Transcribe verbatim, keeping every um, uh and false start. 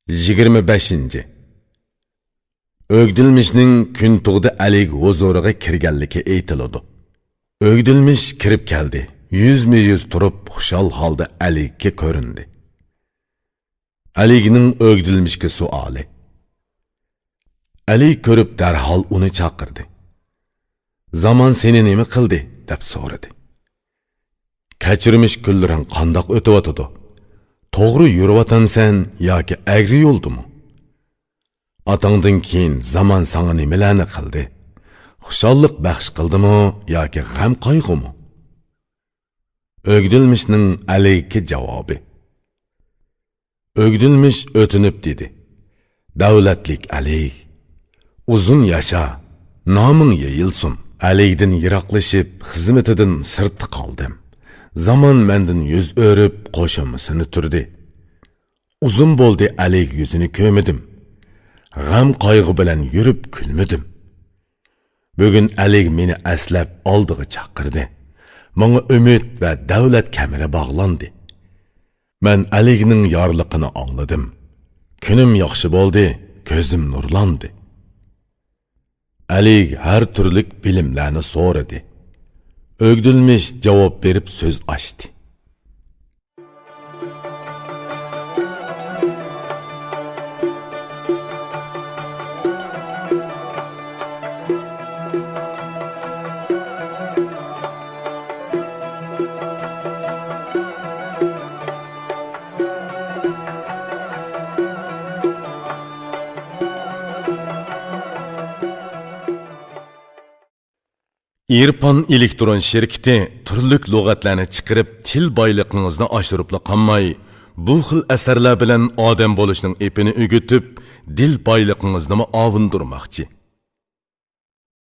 يىگىرمە بەشىنچى. ئۆگدۈلمىشنىڭ كۈنتۇغدا ئەلىگ ھۇزۇرىغا كىرگەنلىكى ئېيتىلىدۇ. ئۆگدۈلمىش كىرىپ كەلدى. يۈزمۇ يۈز تۇرۇپ، خۇشال ھالدا ئەلىگكە كۆرۈندى. ئەلىگنىڭ ئۆگدۈلمىشكە سوئالى. ئەلىگ كۆرۈپ، دەرھال ئۇنى چاقىردى. «زامان سېنى نېمە قىلدى؟» دەپ سورىدى. «كەچۈرمىش كۈنلىرىڭ قانداق ئۆتۈۋاتىدۇ؟ توغرا يۈرۈۋاتامسەن ياكى ئەگرى يولدىمۇ؟ ئاتاڭدىن كېيىن زامان ساڭا نېمىلەرنى قىلدى؟ خۇشاللىق بەخش قىلدىمۇ ياكى غەم-قايغۇمۇ؟» ئۆگدۈلمىشنىڭ ئەلىگكە جاۋابى. ئۆگدۈلمىش ئۆتۈنۈپ دېدى: «دەۋلەتلىك ئەلىگ، ئۇزۇن ياشا، نامىڭ يېيىلسۇن.» ئەلىگدىن يىراقلىشىپ، خىزمىتىدىن سىرتتا قالدىم. زامان مەندىن يۈز ئۆرۈپ، قوشۇمىسىنى تۈردى. ئۇزۇن بولدى ئەلىگ يۈزىنى كۆرمىدىم. غەم-قايغۇ بىلەن يۈرۈپ كۈلمىدىم. بۈگۈن ئەلىگ مېنى ئەسلەپ ئالدىغا چاقىردى. ماڭا ئۈمىد ۋە دەۋلەت كەمىرى باغلاندى. مەن ئەلىگنىڭ يارلىقىنى ئاڭلىدىم. كۈنۈم ياخشى بولدى، كۆزۈم نۇرلاندى. ئەلىگ ھەر تۈرلۈك بىلىملەرنى سورىدى. ئۆگدۈلمىش جاۋاب بېرىپ سۆز ئاچتى. ئىرپان ئېلېكترون شىركىتى تۈرلۈك لۇغەتلەرنى چىقىرىپ، تىل بايلىقىڭىزنى ئاشۇرۇپلا قالماي، بۇ خىل ئەسەرلەر بىلەن ئادەم بولۇشنىڭ ئېپىنى ئۆگىتىپ، دىل بايلىقىڭىزنىمۇ ئاۋۇندۇرماقچى.